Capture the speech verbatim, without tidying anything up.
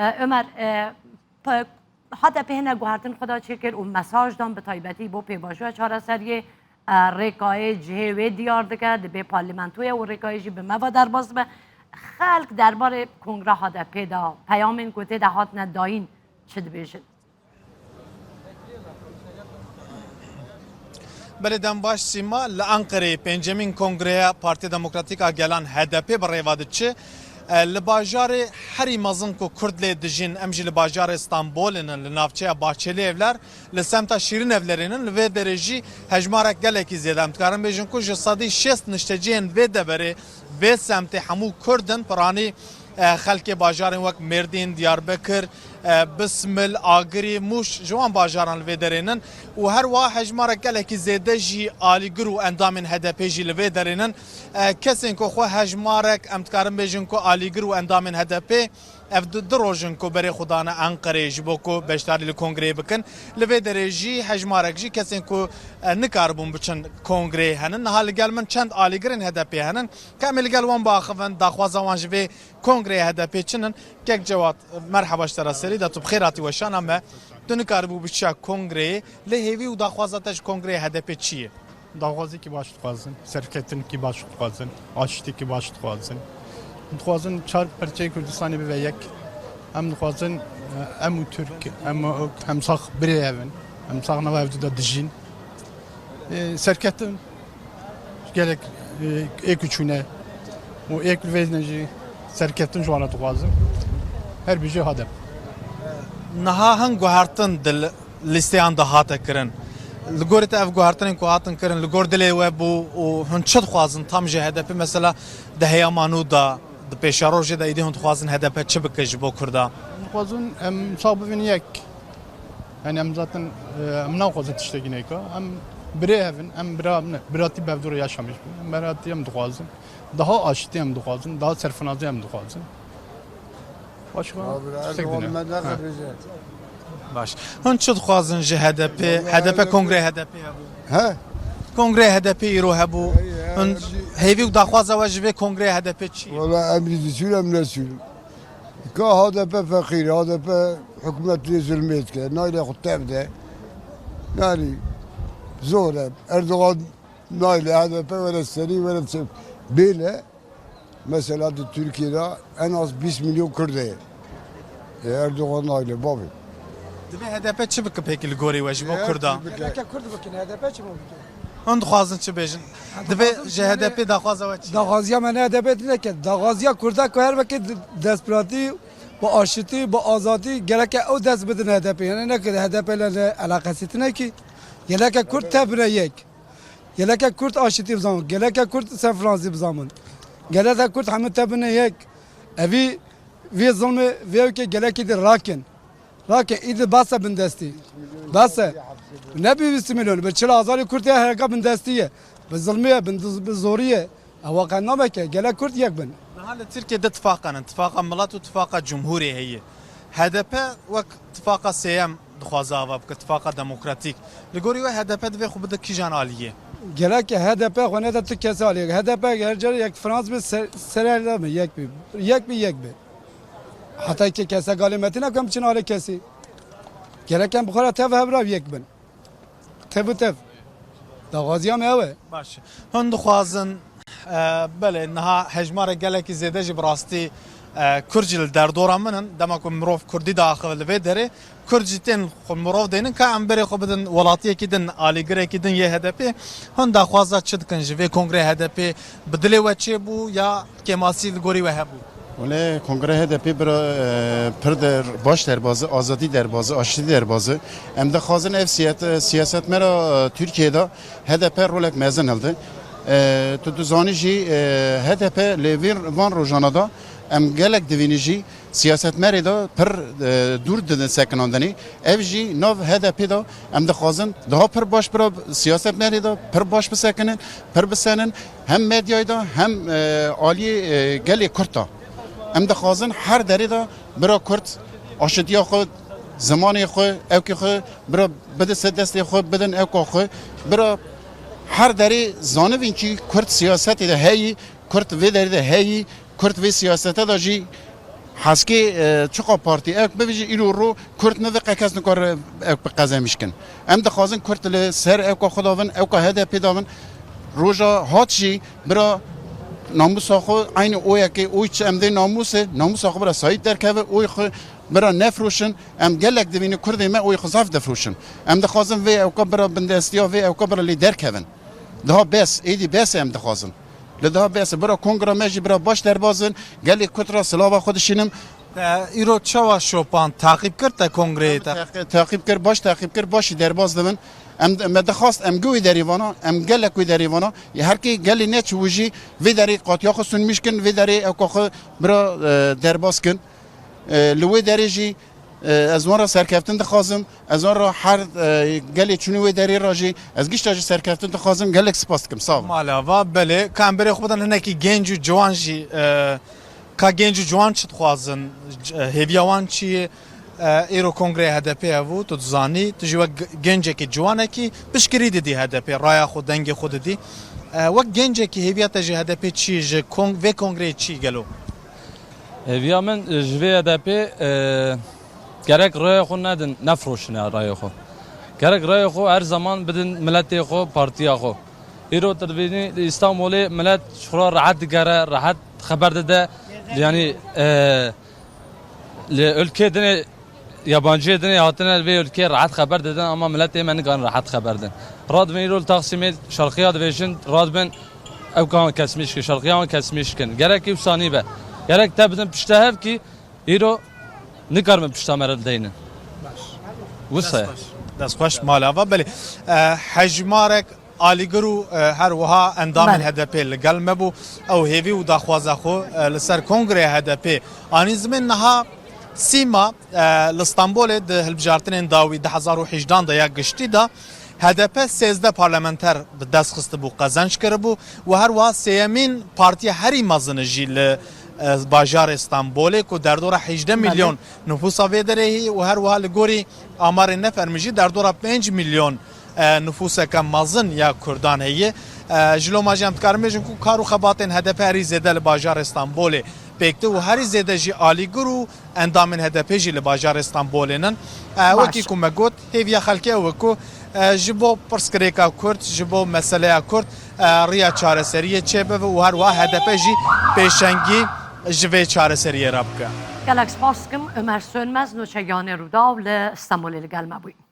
E, Ömer, e, p-, H D P hene guhertin xwe da çêkir û mesaj dan bi taybetî bo pêvajoya çareseriyê, e, rêkayê cihê wê diyar dike, dibê parlamentoyê û rêkayê jî bi me ve derbas dibe. Xelk derbarê Kongra H D P de peyamên ku tê de hatine dayîn çi dibêjin? Belê, dem baş Sîma, li Enqereyê pêncemîn Kongreya Partiya Demokratîk a Gelan H D P bi rêva diçe. E, li bajarê herî mezin ku Kurd lê dijîn, em jî li bajarê Stenbolê nin, li navçeya Bahçelievler, li semta Şîrînevlerê nin, li vê derê jî hejmarek gelekî zêde. Em dikarin bêjin ku ji sedî şêst niştecihên vê deverê, vê semtê hemû Kurd in, piranî, e, xelkê bajarên wek Mêrdîn, Diyarbekir, e, Bismil, Agirî, Mûş ji wan bajaran li vê derê nin û her wiha hejmarek gelekî zêde jî alîgir û endamên H D P jî li vê derê nin. E, kesên ku xwe hejmarek, em dikarin bêjin ku alîgir û endamên H D P, ev du, du roj in ku berê xwe dane Enqereyê ji bo ku beşdarî li kongreyê bikin. Li vê derê jî hejmarek jî kesên ku, e, nikaribûn biçin kongreyê henin. Niha li gel min çend alîgirên H D P henin. Ka em ê li gel wan biaxivin, daxwaza wan ji vê kongreyê H D P çi nin? Kek Cewad, merheba ji te re serî de, tu bi xêr hatî weşana me. Tu nikaribû biçiya kongreyê, lê hêvî û daxwaza te ji kongreyê H D P çi ye? Daxwazekî baş dixwazin, serkeftinekî baş dixwazin, aştîkî baş dixwazin. Dixwazin çar perçeyê Kurdistanê bibe yek. Em dixwazin, e, em û Tirk, em û, em sax birê hev in. Em sax nava hevdû de dijîn. E, serkeftin gelek, e, ê ku çûne û ê ku vêzne jî serkeftin ji wan re dixwazim. Her bijî H D P. Niha hin guhertin di li-, lîsteyan de hate kirin. Li gorî te ev guhertinên ku hatin kirin, li gor dilê we bû û hûn çi dixwazin tam ji H D P, mesela di heyama nû de, di pêşerojê de, îdî hûn dixwazin H D P çi bike ji bo Kurda? Dixwazin em sax bibin yek. Yani em zaten, e, em naxwazin tiştekî neyka. Em birê hev in, em bira, biratî bi hevdû re yaşamiş bin. Em biratî em dixwazin. Daha aştî em dixwazin, daha serfinazî em dixwazin. Başka Abi, tiştek Erdoğan dine. Me ne Ha. Baş. Hûn çi dixwazin ji H D P? Vallahi H D P H D P kongre H D P hebû. He? Kongre H D P îro hebû. Hey, ya, Hûn Rabbi. Hêvî û daxwaza we ji vê kongre H D P çi ye? Valla em jî dişûn em nesûn. Ka H D P feqîr, H D P hikûmet lê zulmê dike. Nayle xwe tev de. Yani zor e. Erdoğan nayle H D P were serî, were çev. Bêle mesela di Tirkiyê de en az bîst milyon Kurd heye. E, Erdoğan nayle bavê. Divê H D P çi bike peki li gorî we ji bo Kurda? Gereke Kurd bikin, H D P çi bike? Hûn dixwazin çi bêjin? Divê ji H D P daxwaza we çi? Daxwaziya me ne H D P neke. Daxwaziya Kurda ku her wekî destbiratî, bi aşitî, bi azadî, gereke ew dest bidin H D P. Yani neke H D P ile ne alakası tine ki. Gereke Kurd tevne yek. Geleke Kurd aşitî bizamin, geleke Kurd senfransî bizamin. Geleke Kurd hemû tevine yek. Evî vê zilmê vê ewkê gelekî di rakin. Rakin, îdi base bindestî. Base. Ne bi bîst milyon, bi çil hezarî Kurd ya hereka bindestî ye. Bi zilmî ye, bi, bi zorî ye. Ewa qe nameke, gelek Kurd yek bin. Niha li Tirkiye di tifaqa ne, tifaqa milet û tifaqa cumhurê heye. H D P wek tifaqa sêyem dixwaze ava bike, tifaqa demokratîk. Li gorî we H D P divê xwe bide kîjan aliyê? Gerek H D P xwe nede tu kesê aliyê. H D P her cere yek Frans bi ser, sererde mi? Yek bi. Yek bi, yek bi. Heta ki kese galê me tine kem çin alê kesî. Gerek em bi xwe re tev hev re yek bin. Tev û tev. Daxwaziya me ew e. Baş. Hûn dixwazin, e, belê, niha hejmarek gelekî zêde jî bi rastî, e, Kurd jî li derdora min in. Dema ku mirov Kurdî diaxive li vê derê, Kurd jî tên xwe mirov dênin, ka em berê xwe bidin welatiyekî din, alîgirekî din yê H D P. Hûn daxwaza çi dikin ji vê kongrê H D P? Bi dilê we çêbû ya kêmasî li gorî we hebû? Wele kongre H D P bira, e, pir der, baş derbazî, azadî derbazî, aştî derbazî. Em dixwazin ev siyet-, siyasetmera, e, Tirkiyê de H D P rolek mezin hildi. E, tu dizanî jî, e, H D P li vî, van rojana de em gelek divînî jî siyasetmerê de pir, e, dûr didin sekinandinê. Ev jî nav H D P de em dixwazin daha pir baş bira siyasetmerê de pir baş bisekinin, pir bisenin. Hem medyayê de hem, e, aliyê, e, gelê Kurd de. Em dixwazin her derê de bira Kurd aşitiya xwe, zimanê xwe, ewkê xwe bira bidin ser destê xwe, bidin ewka xwe. Bira her derê zanibin ki Kurd siyasetê de heyî, Kurd vê derê de heyî, Kurd vê siyasete de jî Heskê, e, çiqa partî ewk bivî jî îro ro Kurd nive qe kes nikare ewk bi qezemîş kin. Em dixwazin Kurd li ser ewka xwe davin, ewka H D P davin. Roja hat jî bira namûsa xwe eynî oyekê, oy çi em dê namûsê, namûsa xwe bira Saîd derkeve, oy xwe bira nefroşin. Em gelek divînin Kurdê me oy xwe zaf difroşin. Em dixwazin vê ewka bira bindestiya vê ewka bira lê derkevin. Daha bes, êdî bes em dixwazin. Li daha bes e. Bira kongra me jî bira baş derbas bin. Gelê Kurd ra silava xwe dişînim. Te îro çawa şopan taqîb kir te kongreyê te? Taqî-, taqîb kir, baş taqîb kir, baş jî derbas dibin. Em, me dixwast em gi wê derê vana, em gelek wê derê vana. Ya her kê gelê neçû jî vê derê qatiya xwe sunmîş kin, vê derê ewka xwe bira, e, derbas kin. E, li wê derê jî, e, ez wan re serkeftin dixwazim. Ez wan re her, e, gelê çûnî wê derê re jî ez gişta jî serkeftin dixwazim. Gelek spas dikim. Sağ olun. Mala va, belê. Ka em berê xwe bidan hinekî genc û ciwan jî, e, ka genc û ciwan çi dixwazin? C-, e, hêviya wan çi ye? E, îro kongreya H D P hebû, tu dizanî, tu jî wek ge-, gencekî ciwanekî piştgirî didî H D P, raya xwe, dengê xwe didî. E, wek gencekî hêviya te ji H D P çi ye? Ji kong-, vê kongreyê çi gelo? Hêviya min, e, ji vê H D P, e, gerek raya xwe nedin, nefroşine raya xwe. Gerek raya xwe her zaman bidin miletê xwe, partiya xwe. Îro tu dibînî li Îstanbulê milet ji xwe re rehet digere, rehet xeber dide. Yanî, e, li ülkê dinê, yabanciyê dinê hatine vê ülkê rehet xeber didin, ama miletê me nikarin rehet xeber din. Radibin îro li Taksimê şerqiya dibêjin, radibin ew ka wan kesmîş kin, şerqiya wan kesmîş kin. Gerek wisa nîbe. Gerek te bidin pişte hev kî îro nikaribin pişta me re deynin. Wisa ye. Dest xweş, mala va. Belê, e, hejmarek alîgir û, e, her wiha endamên Belê. H D P li gel me bû. Ew hêvî û daxwaza xwe, e, li ser kongreya H D P anî zimên. Niha Sîma, e, li Stenbolê di hilbijartinên dawî du hezar û hejdehan de ya giştî de H D P sêzdeh parlamenter bi dest xistibû, qezenc kiribû û her wiha sêyemîn partiya herî mezin jî li, e, bajarê Stenbolê ku derdora hejdeh Belê. milyon nüfusa vê derê heye û her wiha li gorî amarên nefermî jî derdora pênc milyon, e, nüfuseke mezin ya Kurdan heye. E, ji loma jî em dikarin bêjin ku kar û xebatên H D P herî zêde li bajarê Stenbolê pêk tê û herî zêde jî alîgir û endamên H D P jî li bajarê Stenbolê nin. E, Baş. Wekî ku me got, hêviya xelkê ew e ku, e, ji bo pirsgirêka Kurd, ji bo meseleya Kurd, e, riya çareseriyê çêbibe û her wiha H D P jî pêşengî ji vê çareseriyê re bike. Gelek spas dikim. Ömer Sönmez, nûçegihanê Rûdaw li Stenbolê li gel me bûye.